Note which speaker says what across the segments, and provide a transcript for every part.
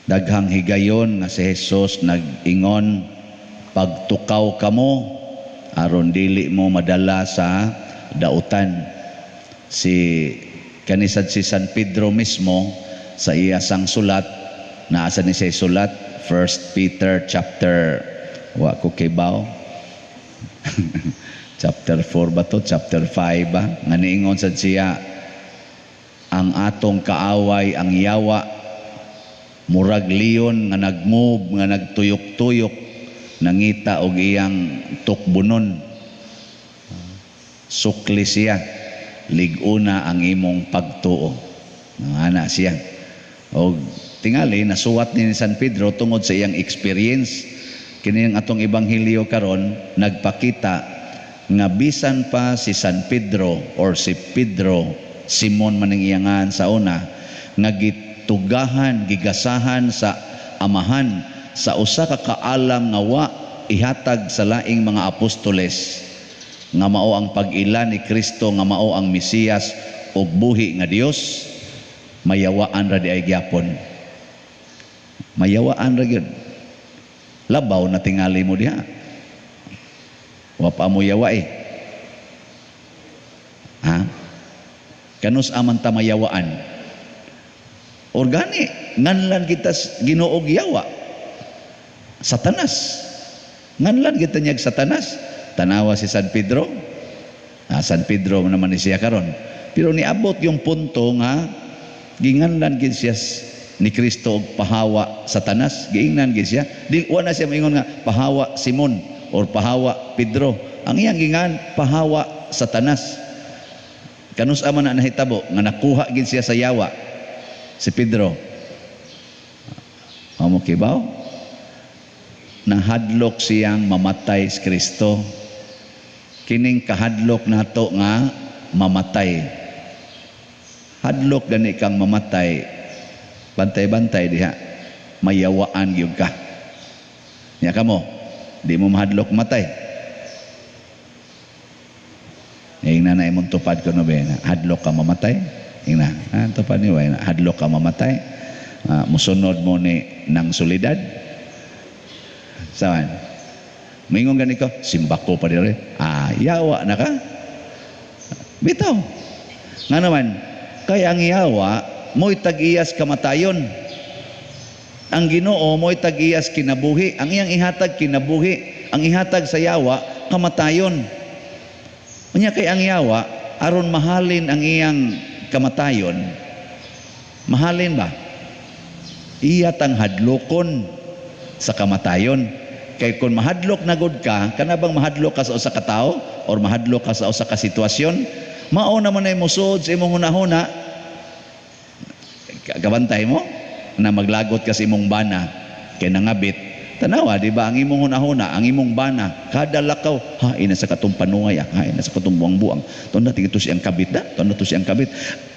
Speaker 1: Daghang higayon nga si Jesus nag-ingon, "Pagtukaw kamo aron dili mo madala sa dautan." Si kanisad si San Pedro mismo sa iya sang sulat, naasa ni siya sulat, 1 Peter chapter, wa ko kibaw, chapter 4 ba to, chapter 5 ba, nga niingon sad siya, ang atong kaaway, ang yawa, murag leon nga nagmove, nga nagtuyok-tuyok, nangita og iyang tukbunon. Sukli siya, lig-una ang imong pagtuo. Ana siya. Og tingali nasuwat ni San Pedro tungod sa iyang experience. Kini ang atong ebanghelyo karon, nagpakita nga bisan pa si San Pedro or si Pedro, Simon man ang iyangan sa una, nga gitugahan, gigasahan sa Amahan sa usa ka kaalam nga wa ihatag sa laing mga apostoles, nga mao ang pag-ila ni Kristo nga mao ang Mesiyas ug buhi nga Dios, mayawaan ra di ay gyapon. Mayawaan ra gyud. Labaw na tingali mo diha, wa pa mo yawa eh. Ha, kanus aman ta mayawaan? Organi nganlan kita Ginoo yawa, Satanas. Nganlan kita niyag Satanas. Tanawa si San Pedro. Ah, San Pedro naman ni siya karon, pero niabot yung punto nga ginganlan gid siya ni Kristo og "Pahawa, Satanas." Giingnan gid siya. Di wa na siya maingon nga "Pahawa, Simon" or "Pahawa, Pedro." Ang iyang gingan, "Pahawa, Satanas." Kanus man na nahitabo nga nakuha gid siya sa yawa si Pedro? Amo kibaw, nahadlok siyang mamatay si Kristo. Kining kahadlok nato nga mamatay, hadlok gani kang mamatay, bantay-bantay diha, mayawaan gyud ka. Nya kamo, di mo mahadlok matay? Ingna na imong tupad ko no be, hadlok ka mamatay? Ingna, ah, tupad ni way, hadlok ka mamatay? Ah, musunod mo ni nang Solidad? Saan? Mingon gani ko, simbako pa dire. Ah, yawa na ka. Bitaw. Nga naman, kay ang yawa, mo'y tag-iyas kamatayon. Ang Ginoo mo'y tag-iyas kinabuhi. Ang iyang ihatag, kinabuhi. Ang ihatag sa yawa, kamatayon. Unya kay ang yawa, aron mahalin ang iyang kamatayon, mahalin ba? Iya tang hadlokon sa kamatayon. Kay kung mahadlok na gud ka, kana bang mahadlok ka sa usa ka tawo or mahadlok ka sa usa ka sitwasyon, mao naman ay musod sa imong hunahuna. Kabantay mo na maglagot ka sa imong bana kay nangabit. Tanawa, di ba, ang imong hunahuna, ang imong bana, kada lakaw, ha, ina sa katong panuay, ha, ina sa katong buang-buang. Tunda tingito siyang kabit da, tunda to siyang kabit.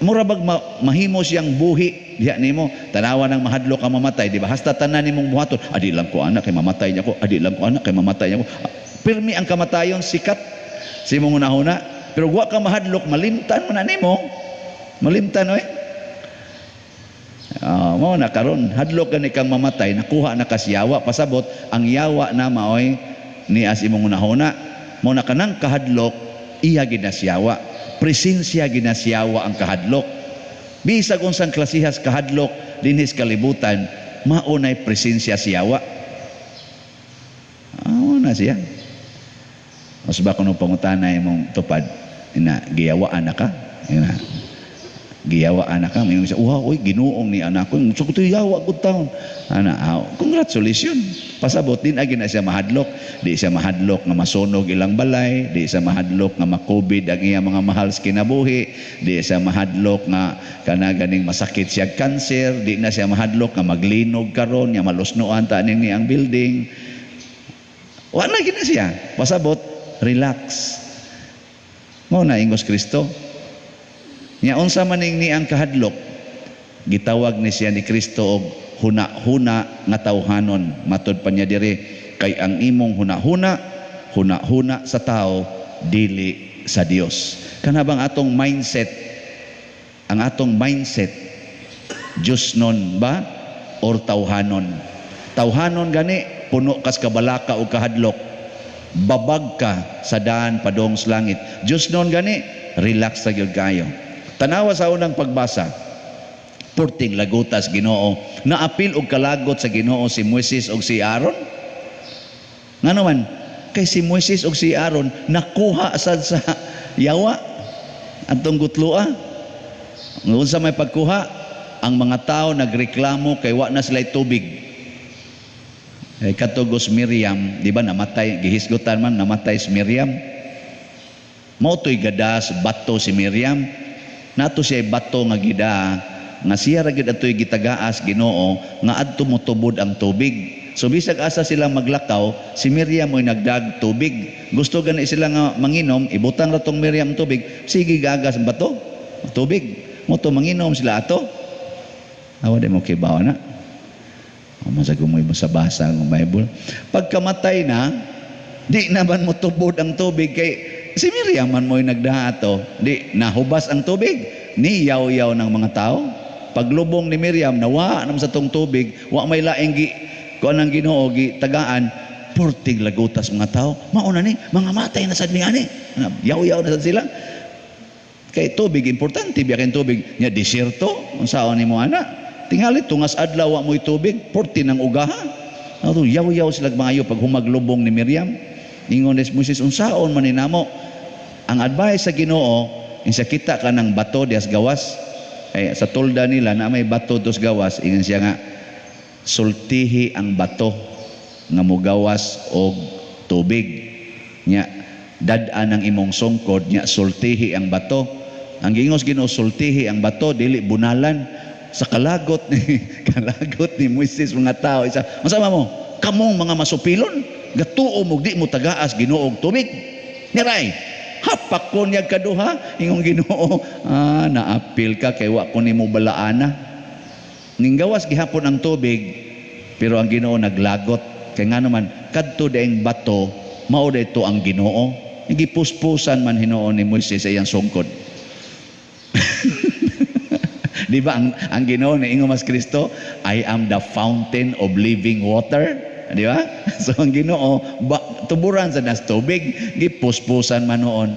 Speaker 1: Mura bag mahimo siyang buhi diha nimo. Tanawa nang mahadlok ka mamatay, di ba? Hasta tanan nimong buhaton, adi lang ko anak kay mamatay niya ko, adi lang ko anak kay mamatay niya ko. Pirmi ang kamatayon sikat sa imong hunahuna. Pero wa ka mahadlok, malimtan man na nimo. Malimtan oy. Ah, mao na karon, hadlok gani kang mamatay, nakuha na kas yawa. Pasabot ang yawa na maoy ni as imong hunahuna. Mao na kanang kahadlok, iya gid na siyawa. Presensya gid na siyawa ang kahadlok. Bisag unsang klasihas kahadlok dinhis kalibutan, mao nay presensya siyawa. Ah, mao na siya. Mas ba kuno pangutana imong tupad, ina giyawaan na ka? Ina giyawaan na ka? May siya, "Wow, oy, Ginoong ni anak ko. So ko yawa gud taon." Ana, ah, congratulations. Pasabot din agi na siya mahadlok. Di siya mahadlok nga masunog ilang balay, di siya mahadlok nga ma-COVID ang iya mga mahal sa kinabuhi, di siya mahadlok nga kana ganing masakit siya cancer, di na siya mahadlok nga maglinog karon, nga malusnoan ta ni ang building. Wa na gid na siya. Pasabot, relax. Mao na ingos Kristo. Nya unsa man ning ni ang kahadlok, gitawag ni siya ni Kristo og huna-huna nga tawhanon. Matod pa niya diri, kay ang imong huna-huna, huna-huna sa tao, dili sa Dios. Kana bang atong mindset, ang atong mindset, Diyos nun ba or tawhanon. Tawhanon gani, puno kas kabalaka o kahadlok. Babag ka sa daan padong sa langit. Diyosnon gani, relax sa gyud kayo. Tanawa sa unang pagbasa. Purting lagutas Ginoo. Naapil og kalagot sa Ginoo si Moises og si Aaron. Ngano man, kay si Moises og si Aaron nakuha sad sa yawa atong gutloa. Unsa may pagkuha? Ang mga tao nagreklamo kay wa na sila tubig. Eh, katugos Miriam, di ba namatay, gihisgutan man namatay si Miriam. Mao to'y gadas bato si Miriam. Nato siya bato nga gida nga siya ra gyud atoy gitagaas Ginoo nga adto motubod ang tubig. So bisag asa sila maglakaw, si Miriam mo'y nagdag tubig. Gusto gani sila nga manginom, ibutang ra tong Miriam tubig, sige gagas ang bato, tubig. Mo to manginom sila ato. Awa di mo kibaw na. O masag mo sa basa ang Bible. Pagkamatay na, di naman mo tubod ang tubig kay si Miriam man mo'y nagdaha ato. Di nahubas ang tubig, ni yaw-yaw ng mga tao. Paglubong ni Miriam, nawa naman sa tong tubig, wa may laing gi kuan ang Ginoo gi tagaan, purtig lagutas mga tao. Mauna ni, mga matay na sad mi ani. Yaw-yaw na sad sila. Kay tubig importante biya tubig nya desierto, unsaon nimo ana? Tingali tungas adlaw wa mo'y tubig, purti ng ugaha. Ato yaw-yaw sila maayo pag humaglubong ni Miriam. Ingon ni Moises, unsaon man ni namo? Ang advice sa Ginoo, insa kita ka ng bato dias gawas, eh, sa tolda nila na may bato dos gawas, ingon siya nga sultihi ang bato nga mugawas og tubig. Nya dad-an ang imong sungkod, nya sultihi ang bato. Ang gingos Ginoo, sultihi ang bato, dili bunalan. Sa kalagot ni Moises mga tao, isa masama mo kamong mga masupilon, gatuo mo di mo tagaas Ginoo og tubig. Niray hapak ko niya kaduha. Ingong Ginoo, ah, naapil ka kay wa ko nimo balaana. Ninggawas gihapon ang tubig, pero ang Ginoo naglagot kay ngano man kadto daing bato mao dayto ang Ginoo. Gipuspusan man hinuon ni Moises sa iyang sungkod. Di ba ang Ginoo ni mas Kristo, "I am the fountain of living water"? Di ba? So ang Ginoo ba, tuburan sa nas tubig, gipuspusan man noon.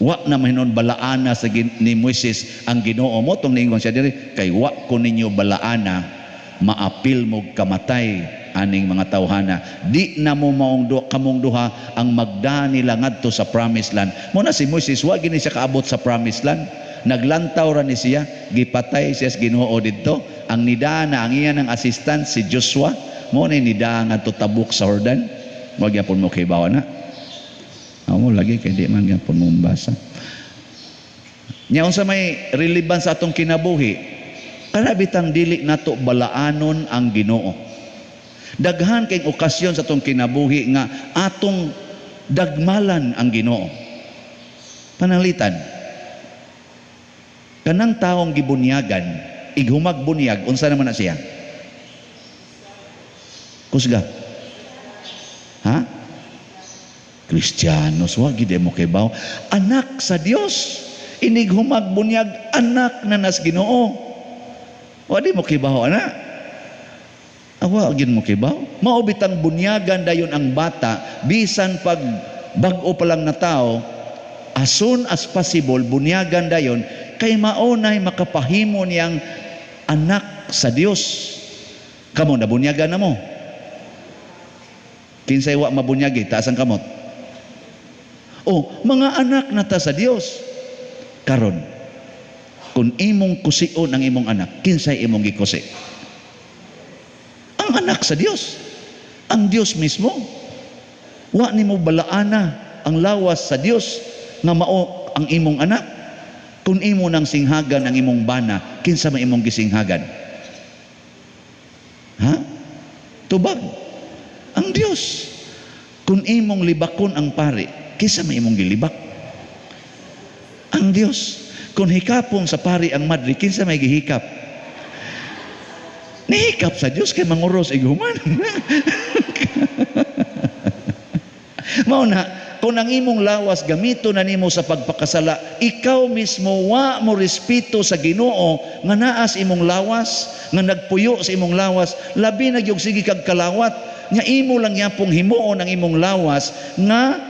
Speaker 1: Wa na man hinuon balaana sa ni Moises ang Ginoo mo tong niingon siya diri, kay wa ko ninyo balaana, maapil mo kamatay aning mga tawhana, di na mo maong do, kamong duha ang magda nila ngadto sa promised land. Mo na si Moises wa gini siya kaabot sa promised land, naglantaw ra ni siya, gipatay siya sa Ginoo didto. Ang nidana ang iya ng assistant si Joshua, mo na nida ngadto tabok sa Jordan. Wa gyapon mo kibaw na. Amo lagi kay di man gyapon mo basa. Nya unsa may relevance sa atong kinabuhi? Kana bitang dili nato balaanon ang Ginoo. Daghan kay okasyon sa atong kinabuhi nga atong dagmalan ang Ginoo. Pananglitan, kanang taong gibunyagan, ighumag bunyag, unsa naman na siya? Kusga. Ha? Kristiyanos, wa gid mo kibaw. Anak sa Dios. Inig humag bunyag, anak na nas Ginoo. Wa di mo kibaw ana. Awa gid mo kibaw. Mao bitang bunyagan dayon ang bata bisan pag bag-o pa lang na tao, as soon as possible bunyagan dayon kay mao nay makapahimo niyang anak sa Dios. Kamo nabunyagan na mo? Kinsay wa mabunyagi, taas ang kamot. Oh, mga anak na ta sa Dios. Karon, kung imong kusion ang imong anak, kinsay imong gikusi? Ang anak sa Dios. Ang Dios mismo. Wa nimo balaana ang lawas sa Dios nga mao ang imong anak. Kung imo nang singhagan ang imong bana, kinsa man imong gisinghagan? Ha? Tubag. Ang Dios. Kung imong libakon ang pari, kinsa man imong gilibak? Ang Dios. Kung hikapon sa pari ang madre, kinsa may gihikap? Nihikap sa Dios kay manguros ighuman. Mao na, Kung ang imong lawas gamito na nimo sa pagpakasala, ikaw mismo wa mo respeto sa Ginoo nga naas imong lawas, nga nagpuyo sa imong lawas, labi na gyud sige kag kalawat nga imo lang yapong himuon ang imong lawas nga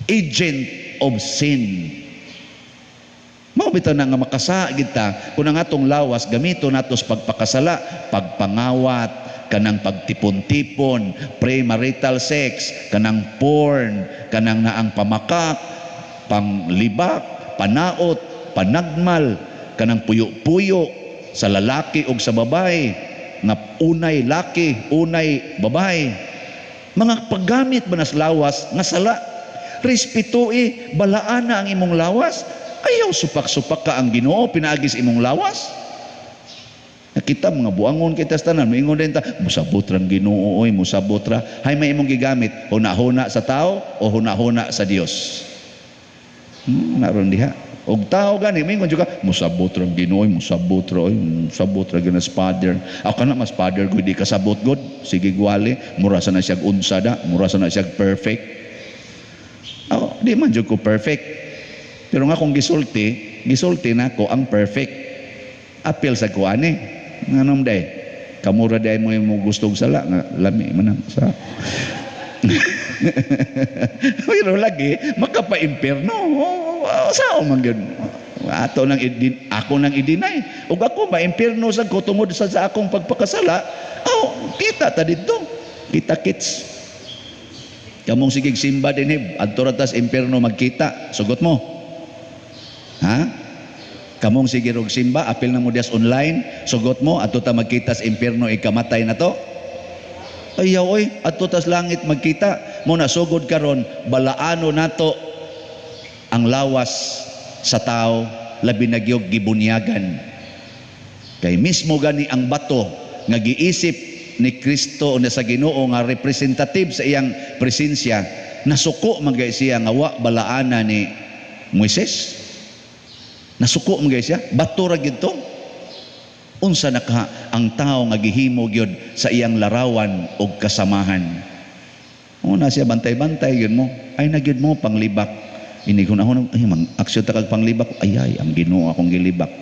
Speaker 1: agent of sin. Mao bitaw na nga makasa gid ta kung ang atong lawas gamito nato sa pagpakasala, pagpangawat, kanang pagtipon-tipon, premarital sex, kanang porn, kanang naang pamakak, panglibak, panaot, panagmal, kanang puyo-puyo sa lalaki o sa babae, nga unay laki, unay babae. Mga paggamit ba nas lawas nga sala? Respetui, balaan na ang imong lawas. Ayaw supak-supak ka ang Ginoo pinaagi sa imong lawas. Nakita mga buangon kita sa tanan, moingon din ta, "Musabot rang Ginoo oy, musabot ra." Hay may imong gigamit, huna-huna sa tao o huna-huna sa Dios? Naron diha. Og tao gani moingon jud ka, "Musabot rang Ginoo, musabot ra oy, musabot ra gyud father." Ako kana mas father ko di kasabot god. Sige gwali, mura sa na siya unsa da, mura sa na siya perfect. Ako, di man jud ko perfect. Pero nga kung gisulti, gisulti nako ang perfect. Apil sa kuani. Nganom day? Kamura day mo mo gusto og sala nga lami man ang sa. Pero lagi makapa-impierno. Sao man gyud? Ato nang idin, ako nang i-deny. Ug ako maimpierno sa ko tungod sa akong pagpakasala. Oh, kita ta didto. Kita kits. Kamong sigig simba dinhi, adto ra tas impierno magkita. Sugot mo. Ha? Kamong sige rog simba, apil na mo dias online, sugot mo, adto ta magkita sa impierno ikamatay na to. Ayaw oy, adto tas langit magkita. Mo na sugod karon, balaano nato ang lawas sa tao, labi na gyud gibunyagan. Kay mismo gani ang bato nga giisip ni Kristo o sa Ginoo nga representative sa iyang presensya, nasuko man gay siya nga wa balaana ni Moises. Nasuko man gay siya, bato ra gyud to. Unsa na ka ang tao nga gihimo gyud sa iyang larawan og kasamahan. Una siya bantay-bantay gyud mo. Ay na gyud mo panglibak. Ini hunahuna ay mang aksyon ta kag panglibak. Ay ay ang Ginoo akong gilibak.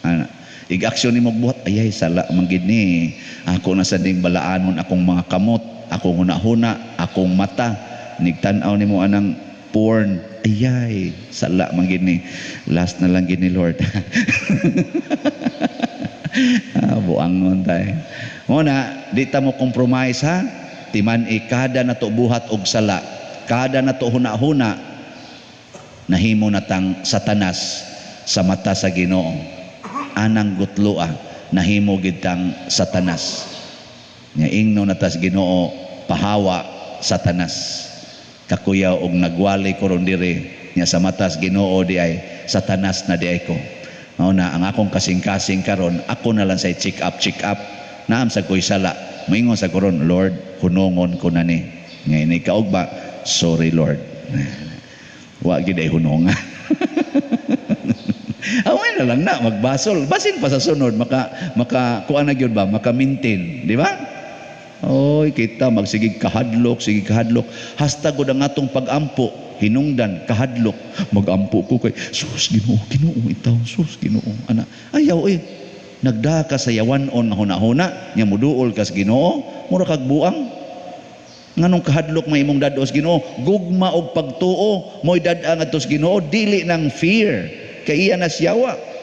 Speaker 1: Ana. Ig-aksyon nimo buhat, ay ay sala man gid ni. Ako na sa ding balaanon akong mga kamot, akong hunahuna, akong mata. Nigtan-aw nimo anang porn. Ayay, sala man gid ni. Last na lang gid ni, Lord. Ah, buangon tay. Mo na, di ta mo compromise ha. Timan kada nato buhat og sala, kada nato huna-huna, nahimo natang Satanas sa mata sa Ginoo. Anang gutloa, nahimo gid tang Satanas. Nya ingno natas Ginoo, "Pahawa, Satanas." Kakuyaw og nagwali ko ron diri nya sa matas Ginoo di ay Satanas na di ay ko. Mao na ang akong kasing-kasing karon, ako na lang sa check up, check up. Naam sa ko'y sala. Moingon sa koron, "Lord, hunongon ko na ni." Nga ini kaugba, "Sorry, Lord." Wa gid ay hunonga. Away na lang na magbasol. Basin pa sa sunod maka maka kuan na gyud ba, maka maintain, di ba? Oy, kita magsigig kahadlok, sige kahadlok. Hasta gud ang atong pag-ampo, hinungdan kahadlok. Magampo ko kay sus Ginoo, Ginoo itaw, sus Ginoo. Ana, ayaw eh. Nagda ka sa yawan-on nga hunahuna, nya muduol ka sa Ginoo, mura kag buang. Nganong kahadlok may imong dad-os Ginoo? Gugma og pagtuo mo'y dad-a ngadto sa Ginoo, dili nang fear. Kay iya na siyawa.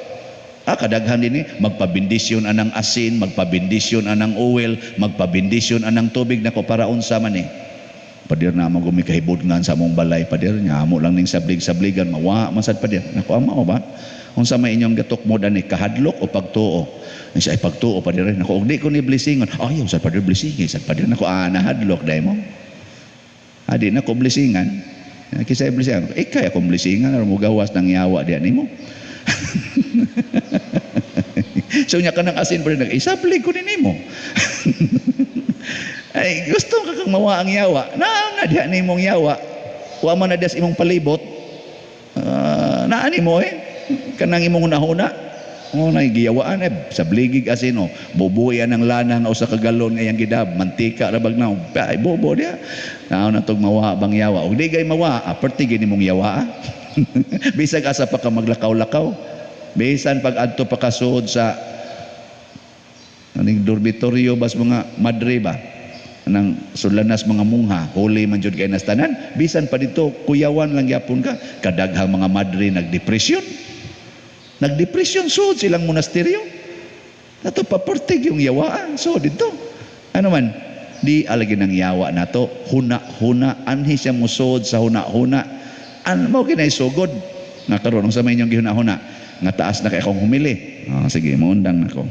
Speaker 1: Ah, kadaghan din eh, magpabendisyon anang asin, magpabendisyon anang oil, magpabendisyon anang tubig nako para unsa man eh. "Pader na mo gumikahibudngan sa among balay, pader nya amo lang ning sablig-sabligan mawa man sad, pader." Nako, ama o ba? Unsa may inyong gatok mo dani, kahadlok o pagtuo? Siya ay pagtuo, pader. Nako, og di ko ni blessingon. Ayaw sad, pader, blessing sad, pader. Nako, ah, nahadlok dai mo. Adi na ko blessingan. Kisay blessingan. Ikay akong blessingan aron mo gawas ng yawa diyan nimo. So nya kanang asin pa rin, isablig ko ni nimo. Ay, gusto ka kang mawa ang yawa. Na na diha nimong yawa. Wa man na diha sa imong palibot. Naani mo eh. Kanang imong hunahuna. Mo na giyawaan eh sa bligig asin oh. Bubuyan ang lana nga usa ka galon nga iyang gidab, mantika ra bag na, ay bobo dia. Naon na tog mawa bang yawa. Ug di gay mawa, perti gini mong yawa. Bisag asa pa ka maglakaw-lakaw. Bisan pag adto pa ka suod sa aning dormitoryo bas mga madre ba nang sulanas mga mungha, huli man jud kay nas tanan, bisan pa dito kuyawan lang gyapon ka. Kadaghang mga madre nagdepresyon, nagdepresyon sud silang monasteryo nato, papertig yung yawaan. So dito ano man di alagi ng yawa nato, huna-huna, anhi siya musod sa huna-huna. An mo kinay sugod nga karon, unsa may inyong gihuna-huna nga taas na kay akong humili? Oh, sige, muundang nako.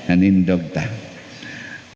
Speaker 1: Nanindog ta.